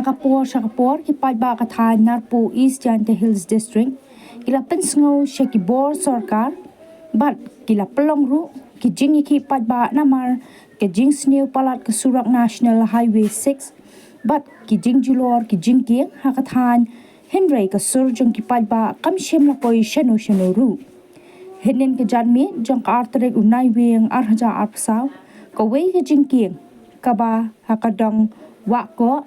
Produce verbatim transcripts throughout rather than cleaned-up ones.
Ka por sha ka por ki paidbah ka thaiñ Narpuh, East Jaintia Hills District, ki la pynsngew sha ki bor sorkar bad ki la pynlong ruh ki jingïakhih paidbah namar ka jingsniew palat ka surok National Highway six bad ki jingjulor ki jingkieng ha ka thaiñ, hynrei ka sur jong ki paidbah kam shym la poi shano shano ruh. Hynnin ka janmiet jong ka ar tarik u Naiwieng ar hajar arphew saw, kawei ka jingkieng kaba ha ka dong Wahkoh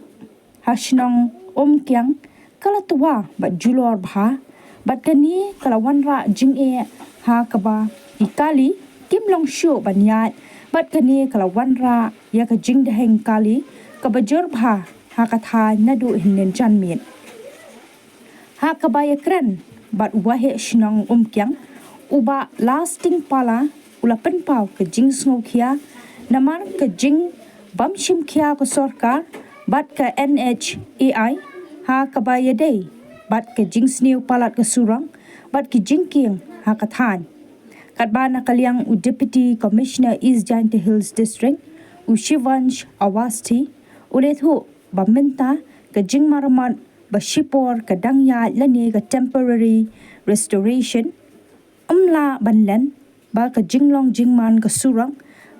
ha shnong Umkiang ka la twa bad julor bha, bad kane ka la wanrah jingeh ha kaba ki kali kim long shuh ban ïaid, bad kane ka la wanrah ïa ka jingdheng kali kaba jur bha ha ka thaiñ naduh hynnin janmiet. Ha kaba ïakren bad u waheh shnong Umkiang, u Bah Lasting Pala, u la pynpaw ka jingsngewkhia namar ka jingbym shim khia ka sorkar bad ka N H A I ha kaba ïadei bad ka jingsniew palat ka surok bad ki jingkieng ha ka thaiñ. Katba na ka liang u Deputy Commissioner East Jaintia Hills District, u Shivansh Awasthi, u la ïathuh ba mynta ka jingmaramot ba shipor ka dang ïaid lane ka temporary restoration, ym lah ban len ba ka jinglong jingman ka surok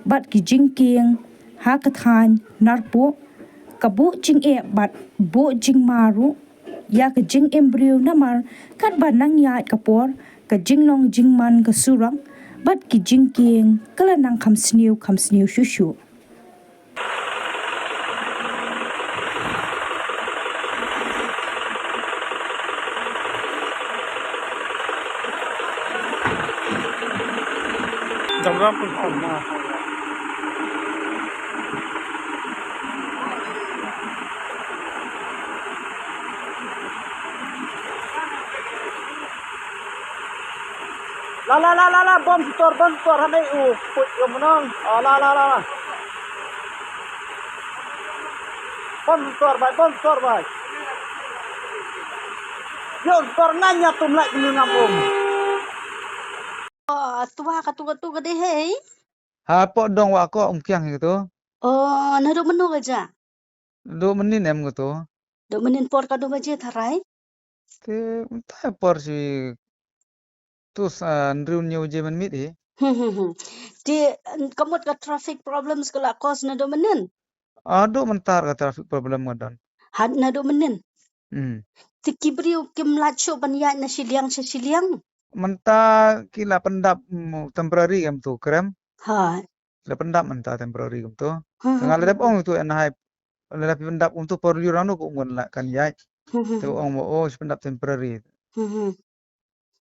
bad ki jingkieng ha ka thaiñ Narpuh ka buh jingeh bad buh jingma ruh ïa ka jingim briew namar katba nang ïaid ka por ka jinglong jingman ka surok bad ki jingkieng ka la nang kham sniew kham sniew shuh shuh. La la la la la, bom stor, bom stor, ha nei u put u mnong. Oh, la la la la. Bom stor bai, bom stor bai. Yo stor ngan ïa tum lai kini ngam um. Oh, tua ka tu ka tu ka dei hei. Ha, pok dong Wahkoh Umkiang hi ka tu. Oh, naduh mynno ka ja? Duh mynnin em ka tu. Duh mynnin por ka duh baje tharai? Te mynta por shi tu sa hynriew hynñiew baje mynmiet hi. Hmm, hmm, hmm. Te ka mut ka traffic problems ka la cause naduh mynnin? Ah, duh mynta ka traffic problem nga don. Ha, naduh mynnin? Hmm. Te ki briew kim lah shuh ban ïaid na shiliang sha shiliang? Mynta ki la pyndap, mm, temporary em tu krem. Ha. La pyndap mynta temporary kumto. Hmm, hmm, hmm. Nga la dep ong tu en hai. La dep pyndap kumto por liu rano ko ngon la kan ïaid. Hmm, hmm, hmm. Te ong mo, oh, pyndap temporary. Hmm, hmm.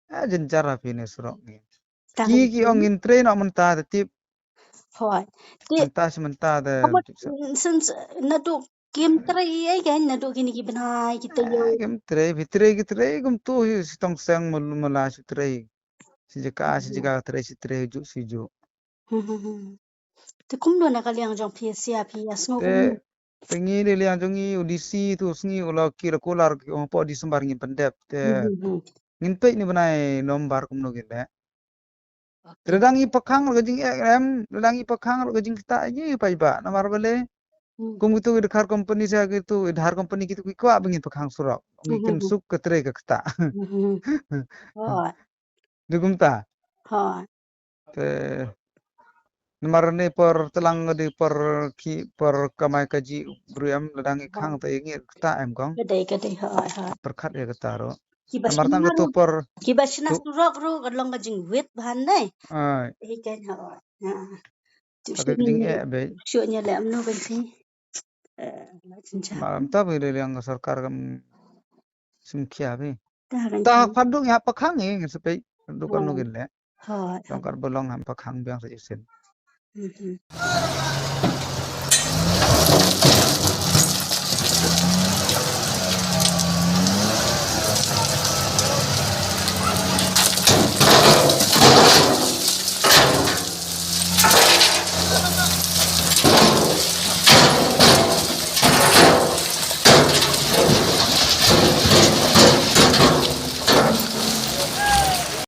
Ah, jynjar ha phi ne surok ni. Ki, ki ong ngin trei noh mynta te tip. Hoi. Te mynta shi mynta te. Since naduh kim trei ei kan naduh kini ki bnai kita yo. Kim trei, phi trei ki trei kumto hi, shi tong seng mala shi trei. Shi jaka shi jaka trei shi trei ju shi ju. Hmm, hmm, hmm. Te kumno na ka liang jong phi sia phi ïa sngew kumno? Te ngi de liang jong ngi u D C tu sngi u la ki la kular ki ong pok December ngin pyndep. Te ngin peit ni bnai November kumno ngin leh. Te lada ngi pakhang ruh ka jingeh em, lada ngi pakhang ruh ka jingktah ngi paidbah namar balei. Kum kitu ki Dhar company sa kitu, Dhar company kitu ki kwah ba ngin pakhang surok. Ngi kynsuk ka trei ka ktah. Hoi. Dei kumta. Hoi. Te namar ne por tlang di por ki por kamai kajih briew em lada ngi khang te ngi ktah em kong. Ka dei, ka dei, hoi, hoi. Pyrkhat ïa kata ruh. Namar tang katu por kiba shna surok ruh ka long ka jingwit bha ne. Ai. Hi kan, hoi. Ha. Ka dei ka jingeh beit. Shu nya leh mno beit hi. Eh, la jynjar. Mar mynta ba dei liang ka sorkar kam sngewkhia beit. Ta kan. Ta pha duk ïa pakhang ngi ngin sa peit duk kano ngin leh. Hoi. Long kat ba long ha pakhang biang sa shisien. Mhm.